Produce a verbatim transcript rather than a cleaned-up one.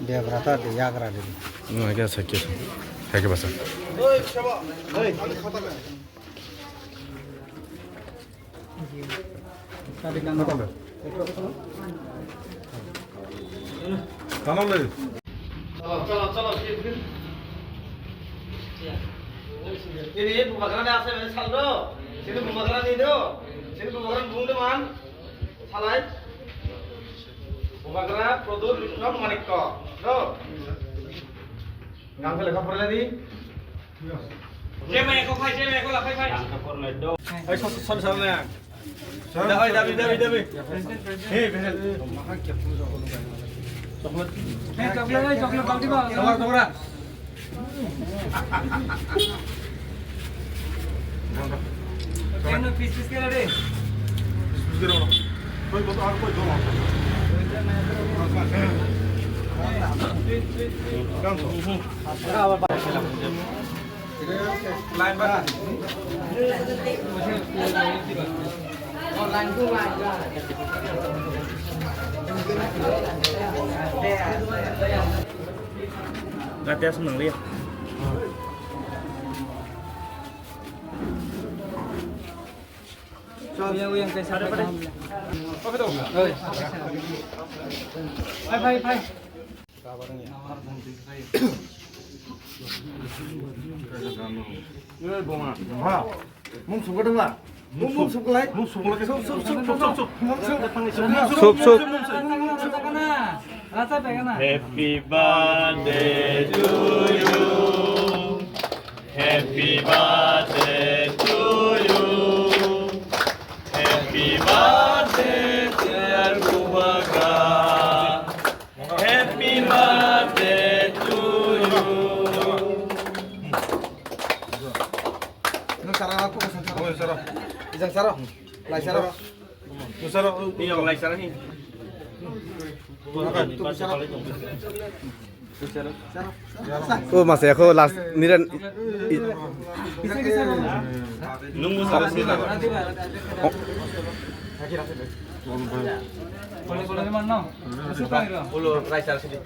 Debrata de yagra de. No, I guess I guess. Hai ke basa. Chalo, chalo, chalo. Ini bubagra ni asa ini saldo. Sini bubagra ni do. Sini bubagra ni bung deman. Salai. Bubagra Pradyot Bikram Manikya. Do. Gangsa lekha porlai di. Jemai ko phai, jemai ko la phai phai. Ai, son, son, son, na. Dabi, dabi, dabi, dabi. Hey, hey. Chocolate, hey, chocolate, balti ba. Chocolate, chocolate. Piece, piece kela de. Piece, piece kela. Koi, koi, ar koi, dua. Kan so. Gati asam nang liya. Uyang, uyang, kaisa. Phai, phai, phai. Mung sungkha dong ba? Mung, mung sungkha lai? Mung sungkha lai. Sup, sup, sup, sup, sup. Mung sungkha. Sup, sup. Happy birthday to you. Happy birthday to you. Happy birthday, dear Bubagra. Happy birthday to you. Nung sara aku pesan sara. Oh, sara. Ijang sara. Lai sara. Nung sara. Iya, lai sara ni. O masa ako last niran. Nung mo sara sila. Ulo lai sara sila.